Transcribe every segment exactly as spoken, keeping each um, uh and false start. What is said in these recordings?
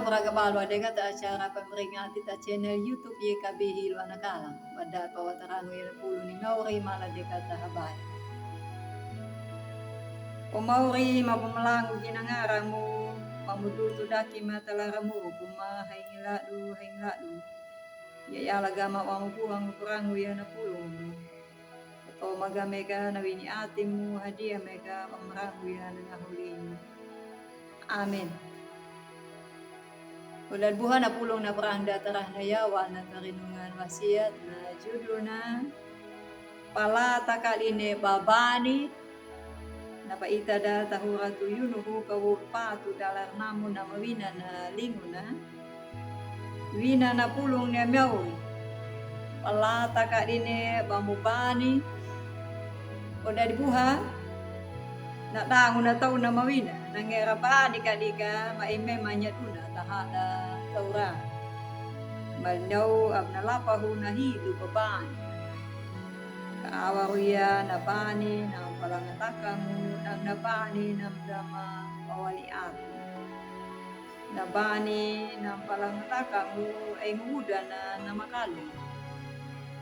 Raga balu, ade kata acara pemberingati ta channel YouTube Y K B Hilo Anakala. Bada pa wataranu ya na pulung ni mauri mala de kata habai. O mauri, ma pamalangu gina ngaramu, ma mudutu daki ma talara muru kuma haingi ladu, haingi ladu. Ya yala gama wa mubuha ngukurangu ya na pulung. Toma ga mega na wini atimu, hadia mega wa marangu ya na ngahulinu. Amin. Ulal buha na pulung na branda tarahna ya wa na tarinungan wasiat na judulna Pala taka line babani. Na paita da tahura tu yunuhu ka wol patu dalar namu na mawina na linguna. Wina na pulung ni a miauri. Pala taka line bambu bani. Oda dibuha na dangu na tau na mawina na ngera bani kadika ma ime manya duna tahada taura. Malnyau abna lapahu na hidu babani. Ka awaru ya na bani na mpalangatakamu na bani na mdama wawali aku. Na bani na mpalangatakamu e ngudana na makalu.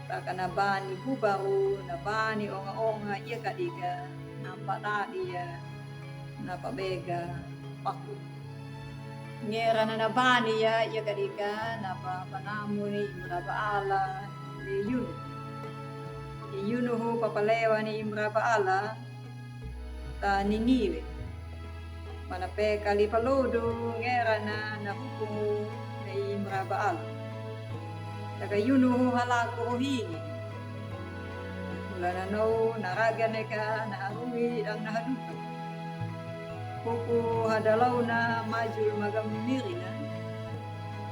Taka na bani bubaru na bani onga-onga ya kadika na mpatadi ya na pabega paku. Ngera na na bani ya ya kadika na pa panamu ni imraba ala ni yunu. Ni yunuhu papalewa ni imraba ala ta Niniwe. Mana peka li palodo ngera na na hukumu na imraba ala. Taka yunuhu halaku o hini. Mula na nau na raga neka na harui dang na haduka. Kuku hadalau na majul magam mirina.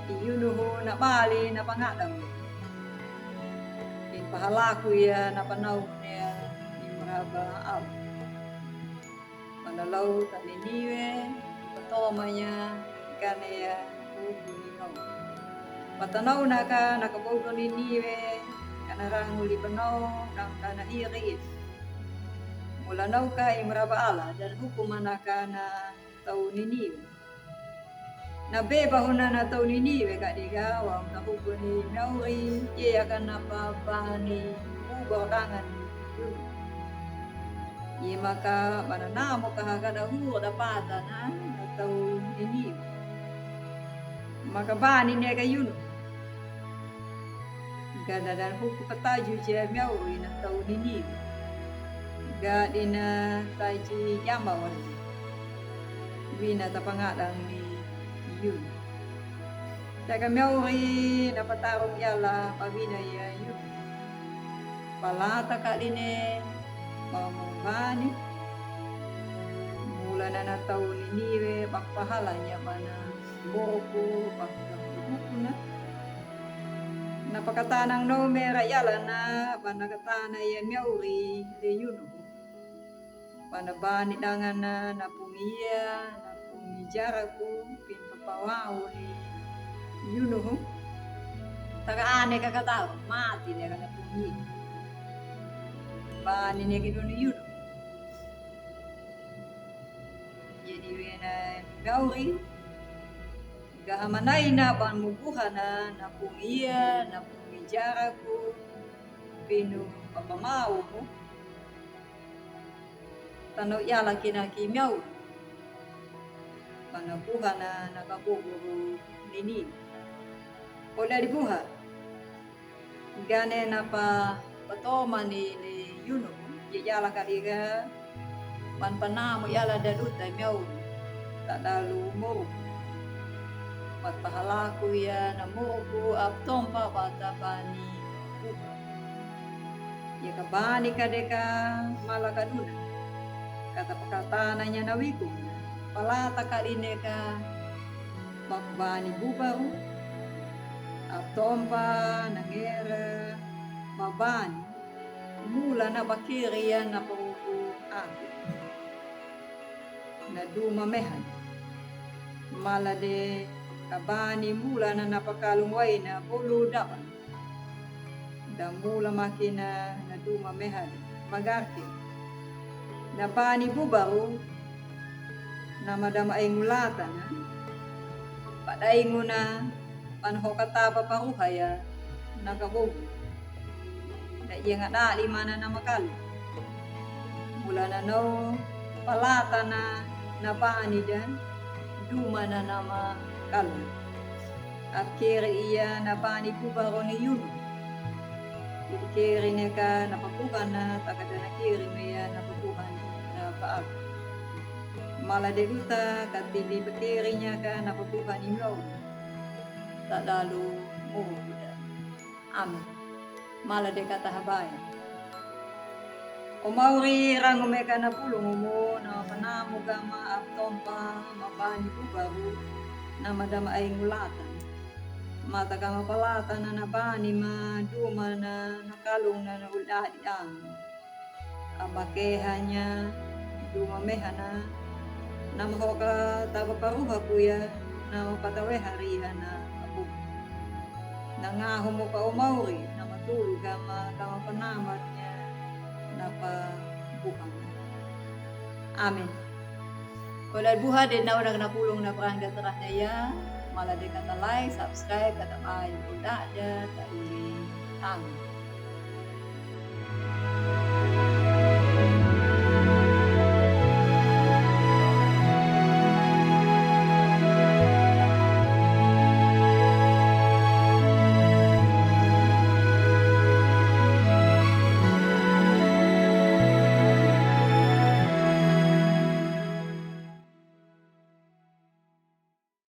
I yunuhu na bali na pangadam. Ing pahalaku ya na panau ne imraba ala. Mana lau ta Niniwe, patomanya gane ya kuku ni nau. Patanau naka na kabogo Niniwe, kana rangu li panau, dang kana hiri. Mula nau ka imraba ala, dan hukumanaka na tau Niniwe. Na beba hona na tau Niniwe kadika wa na huku ni miauri, ye ya kana pa bani bubaru dangan. Ye maka mana namu ka haka da hur da pata na na tau Niniwe. Maka bani neka yunu. Gada dan huku pataju je miauri na tau Niniwe. Gadi na taji yamba wali. Wina ta pangadam ni yunu. Taka miauri na patarung yala pawina ya yunu. Pala taka line bambu bani. Mula na na tau Niniwe bak pahalanya bana boku bak bukuna. Na pakatanang no mera yala na bana katana ya miauri le yunu. Bana bani dangana na pungi ya na pungi jaraku pin papawau ni yunuhu. Taka ane kakatau mati ne kana pungi. Bani ne kiduni yunu. Jadi wena miauri. Gaha manaina ban mubuhana na pungi ya na pungi jaraku pinu papamauku. Tano yala kina ki miau. Bana buhana na kaboguru Niniwe. Oda dibuha. Gane na pa patomani ni yunu, ye yala kadika ban panamu yala daduta miau. Tadalu muruku. Pat pahalaku ya na muruku aptompa bata bani buka. Ye ka bani kadeka mala kaduna. Kata pakatananya na wiku. Pala taka line ka bak bani bubaru. Aptompa na ngera ma bani. Mula na bakiri ya na paruku aku. Na duma mehan. Mala de ka bani mula na na pakalung waina bolu daba. Da mula makina na duma mehan. Magarke. Na bani bubaru. Na madama ai ngulatana. Padaingo na panaho kataba pa ruha ya na kabogu. Da iya nga dali mana na makalu. Mula na no palatana na bani da duma na na makalu. Akeri iya na bani bubaru ni yunu. Ikeri ne ka na pabuhana takada na keri meya na pabuhana na baabu. Mala de luta katili pakeri nya ka na pabuhani mlaw. Tadalu muru kuda. Amen. Mala de kata habaya. O mauri rangu meka na bulungumu na mapanamu gama abtompa mabani bubaru na madama aingu lata. Mata gama palata na na bani ma duma na na kalung na na uladi ang. Amakehanya duma mehana na mahoka taba paruha kuya na mapatawe hari hana abu. Na ngaho mo ka o mauri na matulu gama gama panamanya na pabuhang. Amen. Kola buha de na una na pulung na perang da terah daya. Mala de kata like, subscribe, kata bayu da da ta uli. Amen.